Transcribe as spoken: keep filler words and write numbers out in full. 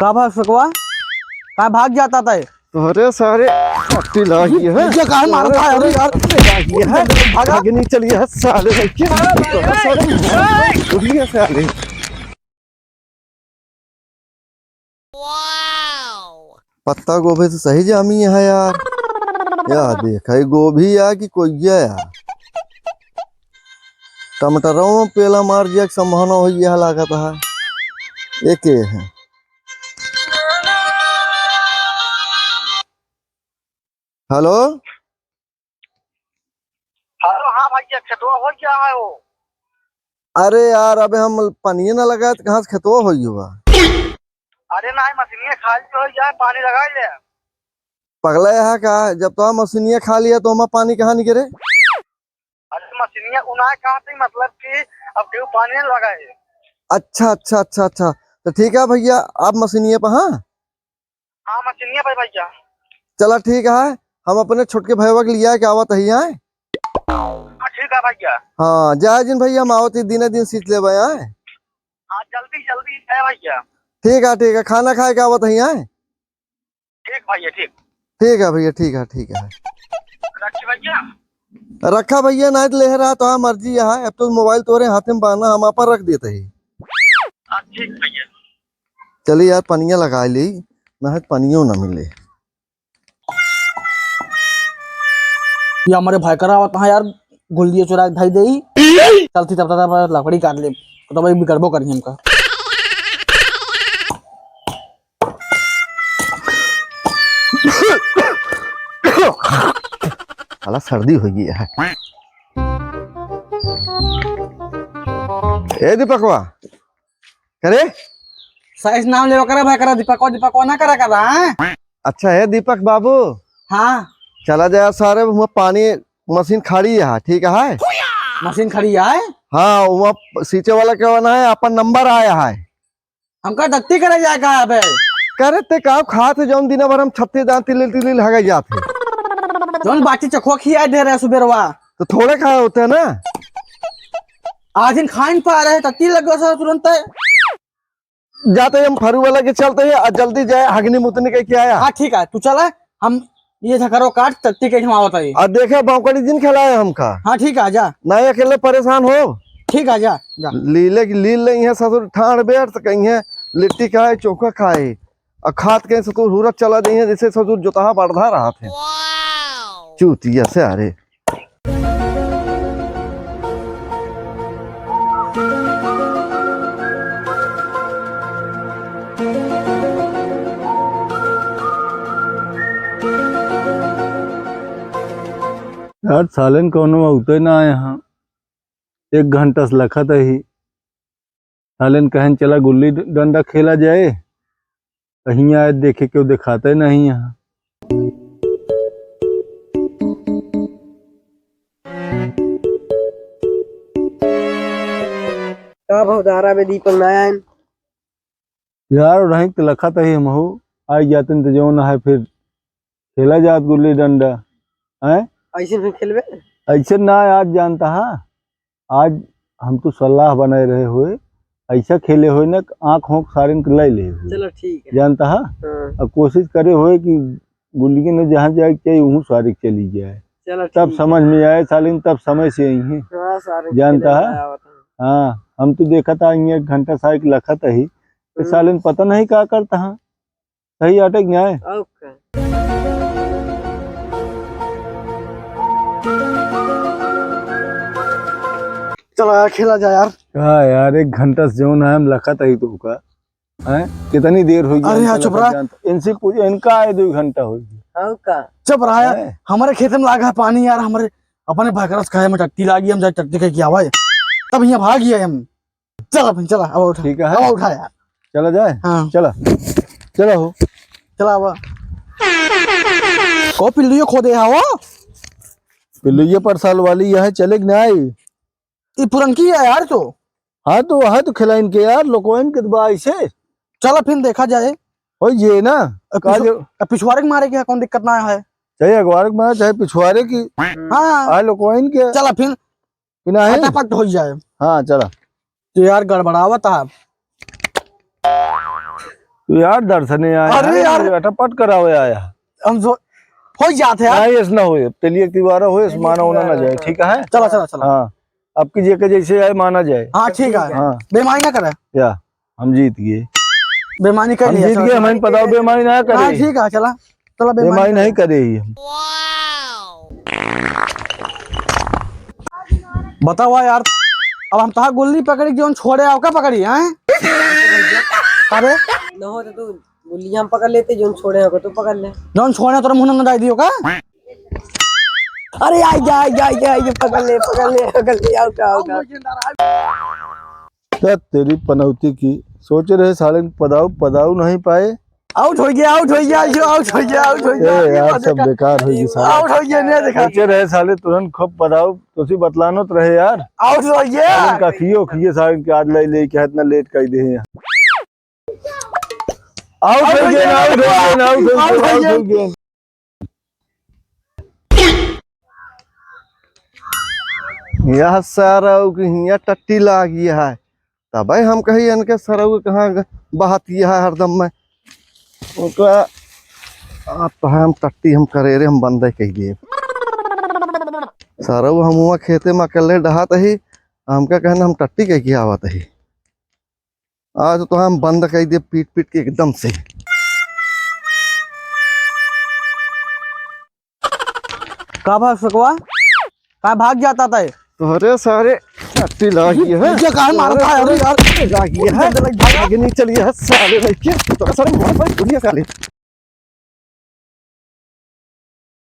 का भाग सकवा? का भाग जाता तय? अरे सारे, टट्टी लागी है। ये काहे मारत है? अरे यार, लागी है। भागा। भागनी चली है साले, लेकिन सारे, दुनिया साले। पत्ता गोभी तो सही जामी है यार। या देखा, ये गोभी या कि कोइया या? टमाटरों में पेला मार जाए के संभावना हो, यह लागत है। एके है। हेलो? हेलो, हाँ भैया, खेतवा हो गया है वो। अरे यार, अबे हम पनिये ना लगाए तो कहाँ से खेतवा होई हुआ? अरे नाहीं, मशीनिया खाली हो गया है, पानी लगा ले। पगला यहाँ का, जब तो मशीनिया खाली है तो हमारा पानी कहाँ निकले? अरे मशीनिया उनाए कहाँ से, मतलब कि अब केहू पानी नहीं लगा है। अच्छा, अच्छा, अच्छा, अच्छा, तो ठीक है भैया, आप मशीनिया पर, हाँ? हाँ, मशीनिया पे भैया। चला ठीक है, हम अपने छोटके भैया के लिया के आवत ही आए। हाँ, ठीक है भैया। हाँ, जय जिन भैया, हम आवत ही दिने दिन सींच लेबे आए। हाँ, जल्दी, जल्दी है भैया। ठीक है, ठीक है, खाना खाए के आवत ही आए। ठीक भैया, ठीक। ठीक है भैया, ठीक है, ठीक है। रखी भैया। रखा भैया, नाहीं तो लेहे रहा, तोहार मर्जी है, अब तो मोबाइल तोरे हाथे में बा ना, हम आपन रख देत ही। हाँ, ठीक भैया। चली यार, पनिया लगा ली, ना है पनियो ना मिले। ये हमरे भाई करा आवत है यार, गुल्लिया चुरा के धई देई। चलती तब तक लकड़ी काट ले, तो भाई बिगड़बो करी हमका। साला सर्दी हो गई है। ए दीपकवा, करे? साइस नाम लेवा करा भाई, करा दीपकवा, दीपकवा ना करा, करा, हाँ? अच्छा है दीपक बाबू। हाँ। चला जाए सारे, वहाँ पानी मशीन खड़ी है, ठीक है? मशीन खड़ी है? हाँ, वहाँ सींचे वाला के बना है, अपन नंबर आया है। हमका दत्ती करे जाए का अबे? करे ते का खात है, जौन दिना भर हम छत्ते दांत तिलिल तिलिल हगे जात है। जौन बाटी चखवा खिया दे रहे सुबेरवा। तो थोड़े खाए होते हैं ना। आज दिन खाइन पा रहे, तत्ती लग गया सर तुरंत। जाते ही हम फरू वाला के चलते ही, आ जल्दी जाए, हगनी मुतनी के क्या आया। हाँ, ठीक है, तू चला, हम ये झकरो काट तत्ती के हम आवत है। आ देखे, बांकड़ी दिन खिलाए हमका। हाँ, ठीक है, आजा। नहीं अकेले परेशान हो। ठीक है, जा, जा। लीले की लील नहीं है ससुर, ठाड़ बैठ तो कहीं है, लिट्टी खाए, चोखा खाए, आ खात कहीं ससुर हुरत चला जाइए, जैसे ससुर जोतहा बढ़ा रहा थे। चूतिया से, अरे। यार, सालन कौनो अउते ना आए हैं। एक घंटा से लखत ही। सालन कहन, "चला गुल्ली ड-, डंडा खेला जाए।" कहीं आए देखे, केहू देखाते नहीं यहाँ। का भवदारा में दीपक ना आयन? यार, रही तो लखत ही हमहू, आई जाते तो जौन है फिर खेला जात गुल्ली डंडा, हैं? ऐसे भी खेलबे? ऐसे ना, आज जानता है, आज हम तो सलाह बनाए रहे हुए, ऐसा खेले हुए ना, आँख होंक सारे के ले ले हुए। चलो ठीक है। जानता है? हाँ। अब कोशिश करे हुए कि गुल्ली के न जहाँ जाए के चाहिए, वहूँ सारे के चली जाए। चलो तब ठीक समझ है। में आए सालिन, तब समय से आई है। हाँ, सारे के जानता खेले है? ना आवत है। हाँ, हम तो देखा था, ये एक घंटा सारे के लखत ही, तो हम्म। सालिन पता नहीं का करता है। सही अटक जाए। ओके। चला यार, खेला जाए यार। का यार, एक घंटा से जौन है, हम लखत ही तो का। हैं? कितनी देर हो गई अरे हमका यार, चुप लखत रहा। जानता। इनसे पूछ, इनका आए दो घंटा हो गया। हाँ का? चुप रहा यार। हैं? हमारे खेत में लागा है पानी यार, हमारे अपने भाई करस खाए में टट्टी लागी, हम जाए टट्टी खाए के आवा है। तब यहाँ भाग गया हम। चला फिर, चला, अब उठा। ठीक है। अब उठा यार। चला जाए? हाँ। चला। चला हो। चला अब। को पिल्लुयो खो दे हा वो? पिल्लुये पर साल वाली यह चले कि नहीं? ये पुरनकी है यार तो। हाँ तो है तो खिलाइन के यार, लोकोइन के तो बा ऐसे। चला फिर देखा जाए। हो ये ना, अब का पिछु-, जो अब पिछुआरे के मारे के है, कौन दिक्कत ना है। चाहे अगवारे के मारे, चाहे पिछुआरे की। हाँ। आ लोकोइन के। चला फिर। कि नाही? फटाफट हो जाए। हाँ, चला। तो यार गड़बड़ावत है। तो यार, दर्शने आया अरे है, यार। अटपट करावे आया। हम जो हो जात है यार। नहीं, ऐसा ना होए, अब तेलिए तिवारा होए, ऐसा माना होना ना जाए, ठीक है? चला, चला, चला। हाँ, अब की जेके जैसे आए, माना जाए। हाँ, ठीक है। हाँ। बेईमानी ना करे। या, हम जीत गए। बेईमानी कर हम लिया, जीत चला, गए, चला। हमें पता हो, बेईमानी ना करे। हाँ, ठीक है, चला। चला, बेईमानी बेईमानी नहीं करे। करे ही हम। बतावा यार, अब हम तहा गुल्ली पकड़ी, जौन छोड़े आओ, का पकड़ी, हैं? अरे? न हो तो तू गुल्ली हम पकड़ लेते, जौन छोड़े हो तो पकड़ ले। जौन छोड़े तोरा मुंह में डाल दियो का? अरे, आई जा, आई जा, आई जा, आई जा, पकड़ ले, पकड़ ले, पकड़ ले, आओ, आओ, आओ। क्या तेरी पनौती की, सोचे रहे साले पदाऊ, पदाऊ नहीं पाए। आउट हो गया, आउट हो गया, यो आउट हो गया, आउट हो गया। ए यार, सब बेकार हो गई साले। आउट हो गया, नहीं देखा। सोचे रहे साले तुरंत खूब पदाऊ, तो सी बतलानो तो रहे यार। आउट हो गया। साले का खियो, खिए साले के आज लाई ले के इतना लेट कर दे हैं। आउट हो गया, आउट हो गया, आउट हो गया, आउट हो गया। यह सरऊ के हियाँ टट्टी लागी है, तबे हम कही इनके सरऊ के कहाँ ग-, बहती है हरदम में। ओका आप तो हम टट्टी हम करे रे, हम बंदे कह दिए। सरऊ हम हुआ खेते में अकेले डहात ही, हमका कहना हम टट्टी कह के आवत ही। आज तो हम बंद कर दे पीट पीट के एकदम से। का भा सकवा? का भाग जाता था? अरे सारे टट्टी लागी है। ये काहे मारता है? अरे यार। लागी है। भाग। आगे नहीं चली है साले लेके। तो सारे मार भाई दुनिया साले।